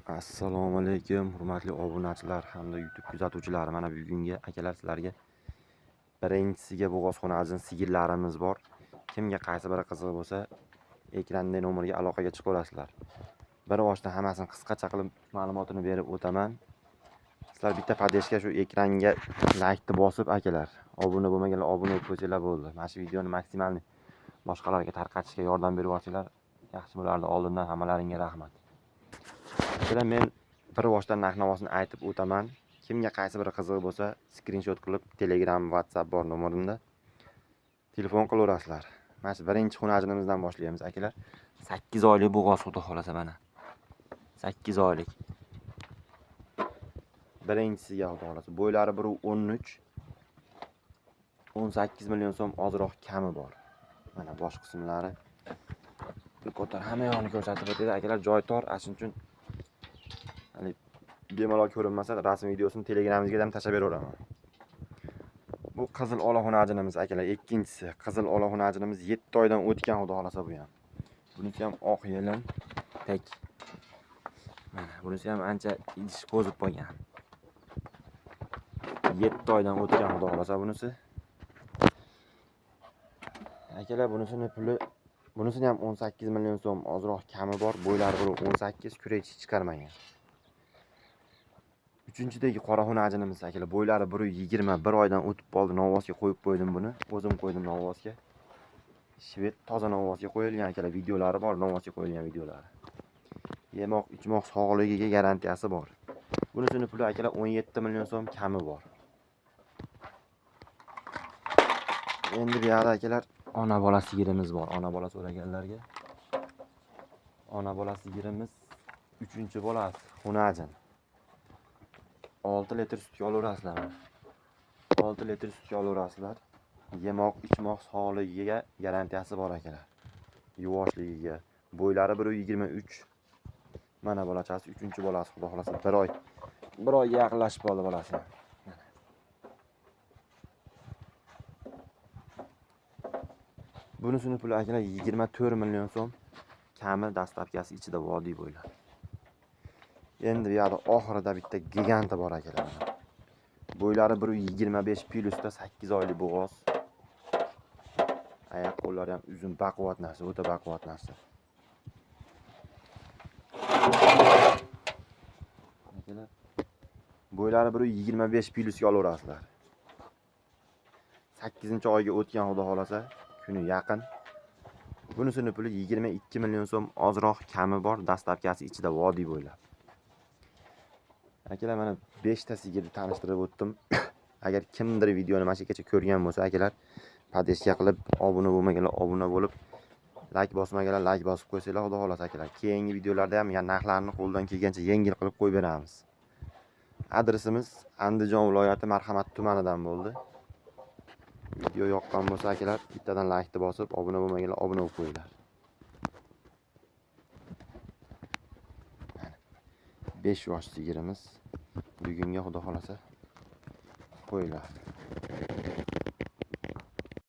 Assalomu alaykum, hurmatli obunachilar hamda YouTube kuzatuvchilari. Mana bugungi akalar sizlarga birinchisiga bo'g'ozxona ajin sigirlarimiz bor. Kimga qaysi biri qiziq bo'lsa, ekranda nomerga aloqaga chiqaverasizlar. Bir boshdan hammasini qisqacha qilib ma'lumotini berib o'taman. Sizlar bitta podeshka shu ekranga laykni bosib akalar, obuna bo'lmaganlar obuna bo'lib qo'ysanglar bo'ldi. Mana shu videoni maksimalni boshqalarga tarqatishga yordam berib yuborsanglar yaxshi bo'lardi. Oldindan hammalaringga rahmat. Akalar, men bir boshdan narx-navosini aytib o'taman. Kimga qaysi biri qiziq bo'lsa, skrinshot qilib Telegram, WhatsApp bor nomerimda telefon qilaverasizlar. Mana shu birinchi xunajinimizdan boshlaymiz akalar. 8 oylik bo'g'oz xudo xolasa mana. 8 oylik. Birinchisiga xudo xolasa bo'ylari 1.13, 18 million so'm ozroq kami bor. Mana bosh qismlari. Bir ko'tar hamma yog'ini ko'rsatib o'tadi akalar, joy tor, ana shuning uchun hani bemalol ko'rinmasa rasm videosini Telegramimizga ham tashlab beraveraman. Bu qizil ola xunajinimiz akalar, ikkinchisi qizil ola xunajinimiz 7 oydan o'tgan xudo xolasa bu ham. Bunisi ham oq yelin tek. Mana bunisi ham ancha idish qo'zib qolgan. 7 oydan o'tgan xudo xolasa bunisi. Akalar, bunisini puli, bunisini ham 18 million so'm ozroq kami bor. Bo'ylari 1.18, kurak chiqarmagan. Uchinchidagi qora xunajinimiz akalar, bo'ylari 1.21 oydan o'tib qoldi. Novvosga qo'yib qo'ydim buni. O'zim qo'ydim novvosga. Shved toza novvosga qo'yilgan akalar, videolari bor, novvosga qo'yilgan videolari. Yemoq, ichmoq sog'ligiga garantiyasi bor. Bunisini puli akalar 17 million so'm kami bor. Endi bu yoqda akalar ona bola sigirimiz bor. Ona bola so'raganlarga. Ona bola sigirimiz 3-bolasi xunajin. 6 litr sutga olaverasizlar. 6 litr sutga olaverasizlar. Yemoq, ichmoq sog'ligiga garantiyasi bor akalar. Yuvoshligiga. Bo'ylari 1.23. Mana bolachasi 3-bolasi xudo xolasa 1 oy. 1 oyga yaqinlashib qoldi bolasi. Bunisini puli akalar 24 million so'm kami, dastlabkasi ichida vodiy bo'ylab. Endi bu yoqda oxirida bitta giganti bor akalar. Bo'ylari 1.25 plyusda 8 oylik bo'g'oz. Oyoq qo'llari ham uzun, baquvvat narsa, o'ta baquvvat narsa. Akalar, bo'ylari 1.25 plyusga olaverasizlar. 8-oyga o'tgan xudo xolasa, kuni yaqin. Bunisini puli 22 million so'm ozroq kami bor, dastlabkasi ichida vodiy bo'ylab. Akalar, mana 5 ta sigirni tanishtirib o'tdim. Agar kimdir videoni mana shu yergacha ko'rgan bo'lsa, akalar, podeshka qilib, obuna bo'lmaganlar obuna bo'lib, like bosmaganlar like bosib qo'ysanglar, xudo xolasa akalar, keyingi videolarda ham narxlarni qo'ldan kelgancha yengil qilib qo'yib beramiz. Adresimiz Andijon viloyati Marhamat tumanidan bo'ldi. Video yoqqan bo'lsa akalar, bittadan like bosib, obuna bo'lmaganlar obuna bo'lib qo'yinglar. 5 yosh sigirimiz bugunga xudo xolasa qo'yiladi.